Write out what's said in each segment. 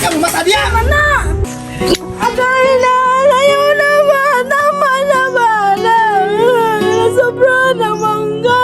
ka mata diya. Mana! Agay na! Ayaw naman! Tama naman! Sobra naman ka!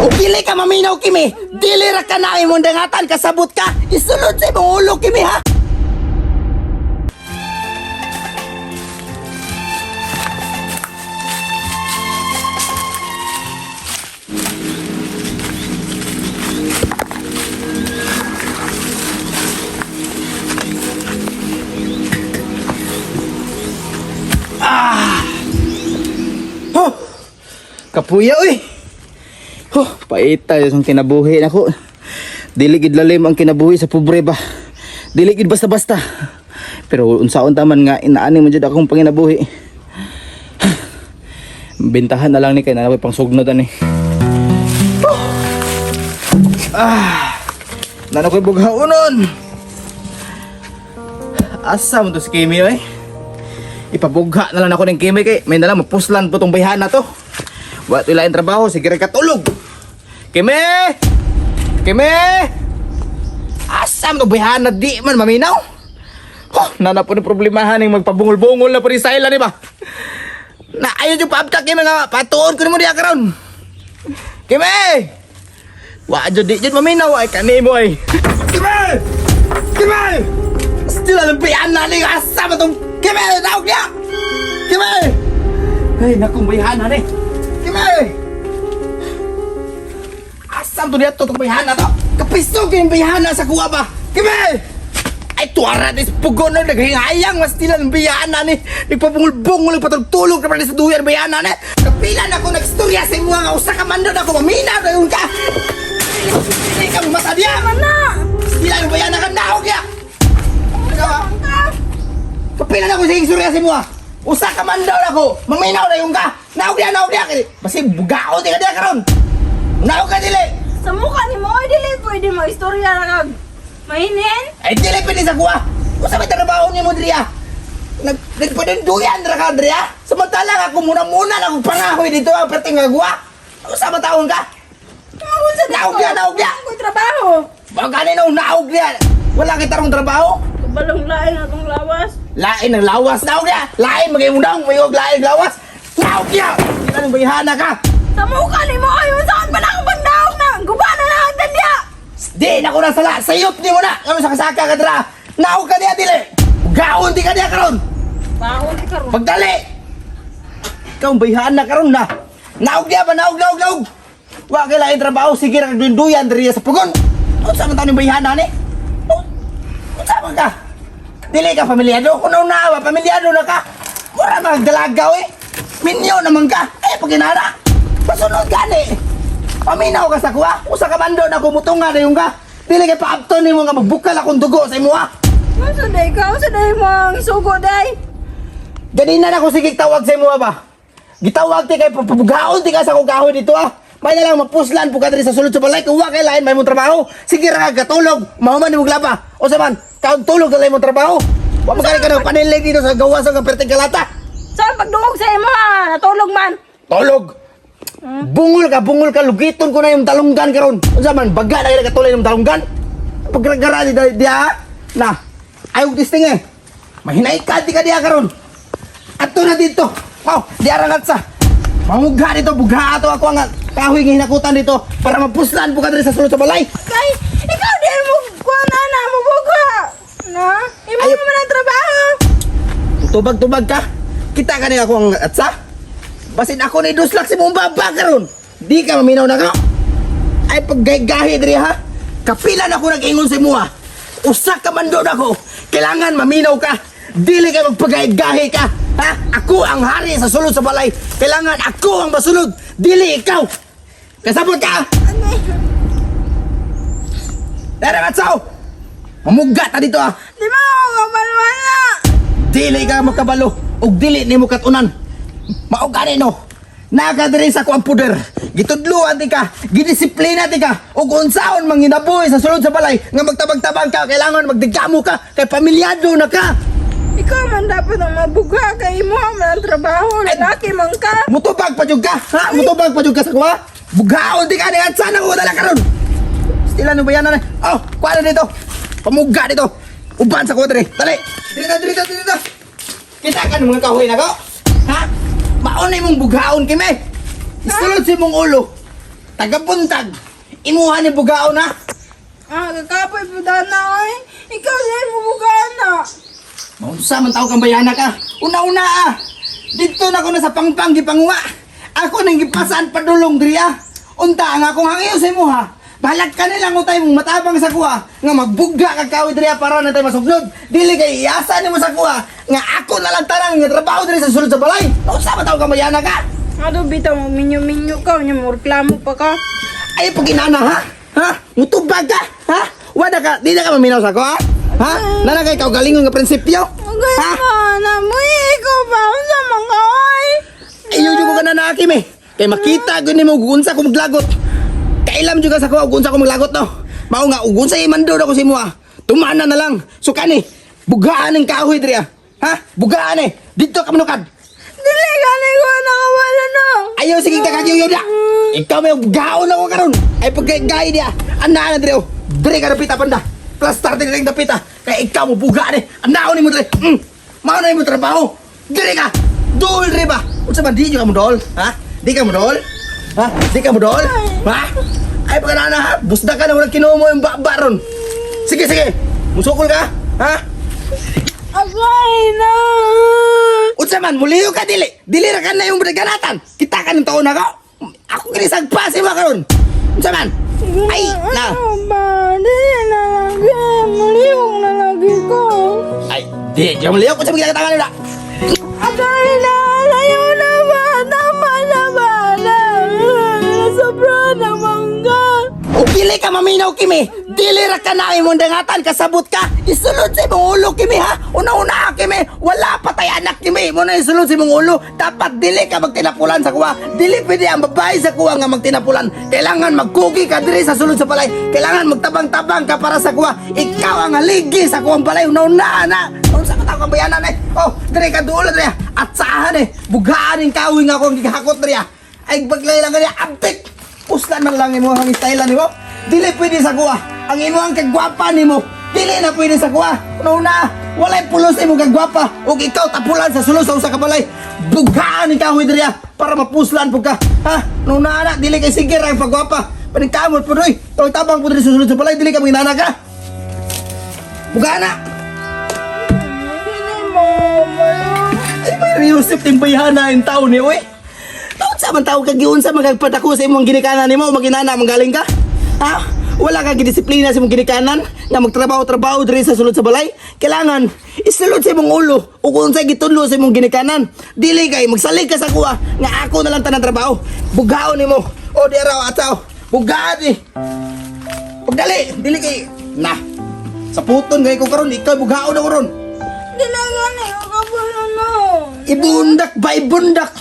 O dili ka maminaw, Kimi. Dili ra ka na imong dangatan kasabot ka. Isulod sa imong ulo, Kimi, ha? Ah! Oh! Kapuya, uy! Huh, paita yung kinabuhi nako. Dili gid lalim ang kinabuhi sa pobre ba. Dili gid basta-basta. Pero unsaon ta man nga inaani man jud akong panginabuhi. Bentahan na lang ni kay na pang sugnod ani. Huh. Ah. Nana ko'y bughaonon. Asa mo to si Kimi oy? Ipabugha na lang ako ng Kimi kay may nalang mapuslan po tong bayhana to. Wa to'y laing trabaho, sige ra katulog. Kimi! Kimi! Asa mo bayhana di man maminaw? Oh, nana po ni problemahan ning magpabungol-bungol na po ni Sayla di ba? Na ayo yung paabta Kimi nga patuon ko nimo diha karon. Kimi! Wa jud di jud maminaw ay kanimo ay. Kimi! Kimi! Still alam bayhana ni asa mo tong Kimi daog niya. Kimi! Ay nakong bayhana ni. Kimi! Asam to niya to itong bayhana to? Kapisto kayong bayhana sa kuha ba? Kimi! Ay, tuwara ni pugon na naghihayang mas tila ng bayhana ni. Nagpabungol-bungol, nagpatulog-tulog na sa duyan bayhana ni. Kapila na ako nag-istorya sa imo nga usa ka man doon ako mamina na yun ka. Hindi ka mata niya. Mana! Tila ng bayhana ka naog niya. Kapila na ako sa istorya sa imo ah. Usa ka man daw ako, maminaw na yung ka. Naog niya, naog niya. Basi bugaon di ka diya karon. Naog ka dili. Sa mukha ni mo, ay dili pwede mag-istorya na kag. Mahinin? Ay, dili pwede sa kuha. Kung sa may trabaho ni mo, Dria. Nagpaninduyan ra ka, Dria. Samantala ako muna-muna na akong pangahoy dito ang perting nga guwa. Kung sa taon ka? Unsa Naog niya, naog niya. Ako'y trabaho. Baka ganun naog niya. Wala kita rong trabaho. Kabalong lain akong lawas. Lain ng lawas, naog niya. Lain, magayong daong, may og lain ng lawas. Naog niya! Kailan bayhana ka? Sa mukha ni mo, ay saan pa na akong pagdaog na? Guba na lang ang dandya! Di na ko nasala. Sayop ni mo na. Ano sa kasaka ka, Dra? Naog ka niya, dili. Gaon di ka niya karon. Baon ka karon. Pagdali! Ikaw ang bayhaan na karon na. Naog niya ba? Naog, naog, naog! Wa kay laing trabaho, sige ra kagdunduyan diri sa pugon. Unsa man taon yung bayhaan na ni? Unsa man ka? Dili ka pamilyado, kuno na ba pamilyado na ka. Mura man dalagaw eh. Minyo naman ka. Ay paginara. Pasunod gani. Paminaw ka sa kuha. Usa ka man na kumutunga na yung ka. Dili kay paabton nimo nga magbukal akong dugo sa imuha. Unsa day ka? Unsa day mo ang isugo day? Ganina na ko sige tawag sa imo ba. Gitawag ti kay papugaon ti ka sa akong kahoy dito ah. May na lang mapuslan po ka diri sa sulod sa balay kung wa kay lain may mong trabaho. Sige ra ka katulog, mahuman imong laba. O sa man, kaon tulog ka lang imong trabaho. Wa man ka nang panilig dito sa gawas ang perting kalata. Saan pagdungog sa imo ha? Natulog man. Tulog. Bungol ka, lugiton ko na yung talunggan karon. Unsa man baga na ka katulay ng talunggan? Paggragara di diha na. Ayaw tisting eh. Mahinay ka di ka diha karon. Ato na dito. Oh, di arangat sa. Mamugha dito, bugha ato ako ang kahoy nga hinakutan dito para mapuslan po ka diri sa sulod sa balay. Kay ikaw di mo kuan ana mo bugha. Na? Imo Ayaw. man ang trabaho. Tubag-tubag ka. Kita ka ni ako ang atsa. Basin ako ni duslak si mong baba karon. Di ka maminaw na ka. Ay paggaygahi diri ha. Kapila na ako nag-ingon sa imuha. Usa ka man doon ako. Kailangan maminaw ka. Dili ka magpagaygahi ka. Ha? Ako ang hari sa sulod sa balay. Kailangan ako ang masulod. Dili ikaw. Kasabot ka. Ano? Dara matsaw. Mamugga ta dito ah. Di ba ako kabalwan na? Dili ka makabalo ug dili nimo katunan. Mao gani no. Naa diri sa kuang puder. Gitudluan ti ka, gidisiplina ti ka ug unsaon manginabuhi sa sulod sa balay nga magtabang-tabang ka, kailangan magdigamo ka kay pamilyado na ka. Ikaw man dapat ang mabugha kay imo man ang trabaho, lalaki man ka. Mutubag pa jud ka, ha? Mutubag pa jud ka sa kuha. Bugaon ti ka ni sana ko dala karon. Stila no bayanan na. Oh, kuha na dito. Pamugga dito. Uban sa kuha diri. Dali. Diri ta, diri ta, diri ta. Kita ka ng mga kahoy na ko. Ha? Mauna imong bugaon kime. Isulod sa imong ulo. Tagabuntag. Imuha ni bugaon ha. Ah, kakapoy po na oy. Ikaw din mo bugha na. Maunsa man tao kang bayana ka. Una-una ah. Dito na ko na sa pangpang gipanguha. Ako nang gipasaan padulong diri ah. Unta ang akong hangyo sa imuha. Balag ka nilang utay mong matabang sa kuha nga magbugga ka kahoy diri ah, para na tayo masugnod. Dili kay iasa nimo sa kuha nga ako na lang tanang nga trabaho diri sa sulod sa balay. Maunsa man tao kang bayana ka. Ano bitaw mo minyo-minyo ka, unya mo reklamo pa ka. Ay pag inana ha? Ha? Mutubag ka? Ha? Wala ka, di na ka maminaw sa ko ha? Ha? Nana kay kaugalingon nga prinsipyo? Okay Ha? ma, na mo ikaw ba unsa man ka oy? Ayaw jud ko ka na naakim eh. Kay makita gyud nimo ug unsa ko maglagot. Kailam jud ka sa ko ug unsa ko maglagot no. Mao nga ug unsa imando na ko sa imo ah. Tumana na lang. So kani, bugaan ang kahoy diri ah. Ha? Bugaan eh. Didto ka manukad. Dili gani ko nakawala no. Ayaw sige ka kagyo da. Ikaw may bugaon ako karon. Ay pagkagay dia. Ana na diri oh. Diri ka dapita panda. Plastar diri ring dapita. Kay ikaw mo buga ni. Anaon nimo diri. Mao na imo trabaho. Diri ka. Dul diri ba? Unsa man di ka mo dol? Ha? Di ka mo dol? Ha? Di ka mo dol? Ha? Ay pagka na ha. Busda ka na walang kinuha mo yung baba ron. Sige sige. Musukol ka? Ha? Agay na. Unsa man muliyo ka dili. Dili ra ka na yung ganatan. Kita ka ng taon na ka. Ako kini sagpa si karon. Unsa man? Ay, na. Ano ba? Dili na lagi. Mulihong na lagi ko. Ay, di di muliyo ko sa mga katangan nila. Agay na. Ayaw na ba? Tama na ba? Na. Sobra na mangga. O dili ka maminaw kimi. Dili ra ka na imong dangatan kasabot ka. Isulod sa imong ulo kimi ha. Una-una ka, kimi. Wala pa tay anak kimi. Mo na isulod sa imong ulo. Dapat dili ka magtinapulan sa kuwa. Dili pwede ang babae sa kuwa nga magtinapulan. Kailangan magkugi ka diri sa sulod sa balay. Kailangan magtabang-tabang ka para sa kuwa. Ikaw ang haligi sa kuwang balay. Una-una na. Unsa ka tao kang bayanan eh. Oh, diri ka duol diri. At saahan eh. Bugaan ang kahoy nga akong gihakot diri. Ah. Ay baglay lang kaniya abtik. Puslan man lang imo ang style nimo. Dili pwede sa kuha. Ang imo ang kagwapa nimo. Dili na pwede sa kuha. Una, walay pulos imo kagwapa ug ikaw tapulan sa sulod sa usa ka balay. Bughaan ni kahoy diri ah, para mapuslan pud ka. Ha? Una na dili kay sige ra ang pagwapa. Paningkamot pud oy. Tawag tabang pud diri sa sulod sa balay dili ka manginana ka. Bughaan na. Dili mo. Ay, may Yusuf timbayhana in taon ni oy. Taon sa man tao kag giunsa magagpadako sa imong ginikanan nimo maginana manggaling ka? Ha? Wala ka gidisiplina sa imong ginikanan nga magtrabaho-trabaho diri sa sulod sa balay. Kailangan isulod sa imong ulo ug unsay gitudlo sa imong ginikanan. Dili kay magsalig ka sa kuha nga ako na lang tanan trabaho. Bugaon nimo. O di araw ataw. Bugaan ni. Pagdali, dili kay na. Sa puton kay ko karon ikaw bugaon ako ron. Dili gani ko kabalo no. Ibundak ba ibundak?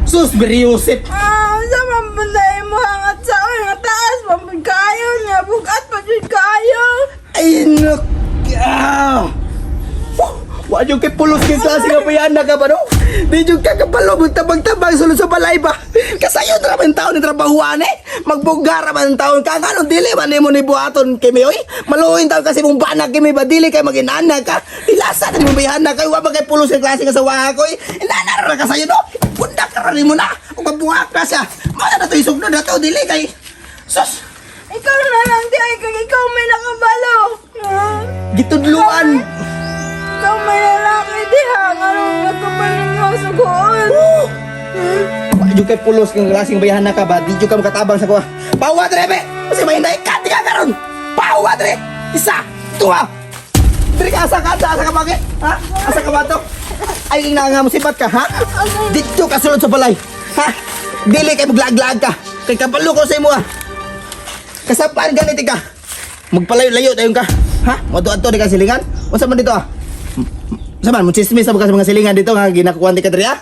Sus, Beriusip. Ah, unsa man punta mo hangat sa oy nga taas man pud kaayo nga bugat pa jud kaayo. Ay, nak... Ah! Wa yung kay pulos kay klase nga bayana ka ba no? Di yung kakabalo magtabang-tabang sulod sa balay ba? Kasayon ra man taon ni trabahuan eh. Magbugara man taon ka nganong dili man nimo ni buhaton kimi oy. Maluoy taon kasi mong bana kimi ba dili kay maginana ka. Tilasa na nimo bayana kay wa ba kay pulos kay klase nga sa waha ko oy. Inana ra ka sayo no. Pundak ra nimo na. Ug mabuha ka siya. Mao na to isugno na to dili kay Sus, Ikaw na lang di ay kag ikaw may nakabalo. Ah, gitudluan. Ikaw may lalaki diha nganong nagkapalingaw sa guon. Wa jud kay pulos kang klaseng bayahana ka ba? Di jud ka makatabang sa kuha. Pawa dre be. Kasi may hinday ka di ka karon. Pawa dre. Isa, duha. Dre ka asa ka asa ka bakit? Ha? Asa ka ba to? Ay ing nga musibat ka ha? Dito ka sulod sa balay. Ha? Dili kay maglaag-laag ka. Kay kabalo ko sa imo ah. Kasapaan ganit ka. Magpalayo-layo tayon ka. Ha? Moadto-adto di ka silingan? Unsa man dito ah? Unsa man mo chismis sa mga silingan dito nga ginakuan di ka diri ah?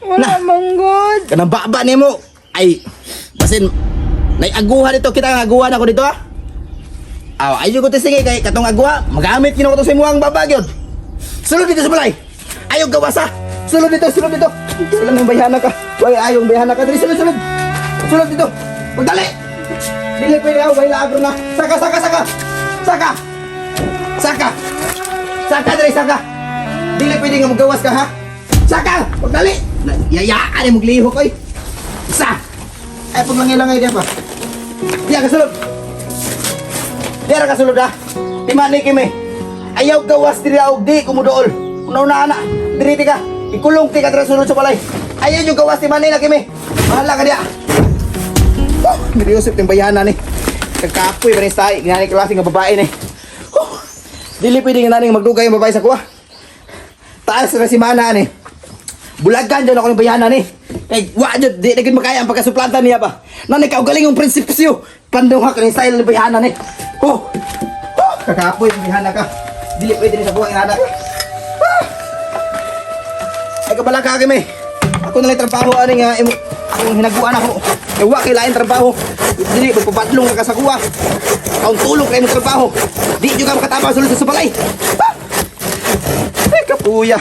Wala man gud. Kanang baba nimo ay basin nay aguha dito kita nga aguha na ko dito ah. Aw, ayo ko sige kay katong aguha magamit kino ko to sa imuhang baba gyud. Sulod dito sa balay. Ayaw gawasa. Sulod dito, sulod dito. Sulod ng bayhana ka. Way ayong bayhana ka diri sulod sulod. Sulod dito. Pagdali. Dili pwede ako, way laagro na. Saka, saka, saka. Saka. Saka! Saka diri, saka! Dili pwede nga magawas ka, ha? Saka! Pagdali! Yayaan yung maglihok, oy! Sa! Ay, paglangay-langay diyan pa. Diya ka sulod! Diya ka sulod, ha? Timani kimi. Ayaw gawas diri og di kumudool. Una-una na. Diri ti ka. Ikulong ti ka diri sulod sa balay. Ayaw yung gawas timani na kimi. Bahala ka diya. Oh, Mary yung bayana ni. Kagkapoy ba ni sa ngani klase nga babae ni. Oh, dili pwede nga naning magdugay ang babae sa kuha. Taas ra si mana ni. Bulagan jud ako ng bayana ni. Kay wa jud di na gyud makaya ang pagkasuplanta niya ba. Nanay kaugaling yung prinsipyo. Panduha ka ni style ng bayana ni. Oh. Oh, kakapoy ang bayana ka. Dili pwede ni sa buhay nga. Ah! Ay kabala ka kami. Ako na lang trabaho ani nga imo akong hinaguan ako. Kay wa kay lain trabaho. Dili magpapadlong ka sa kuha. Kaun tulong kay imong trabaho. Di jud ka makatabang sulod sa balay. Ah! Ay kapuya.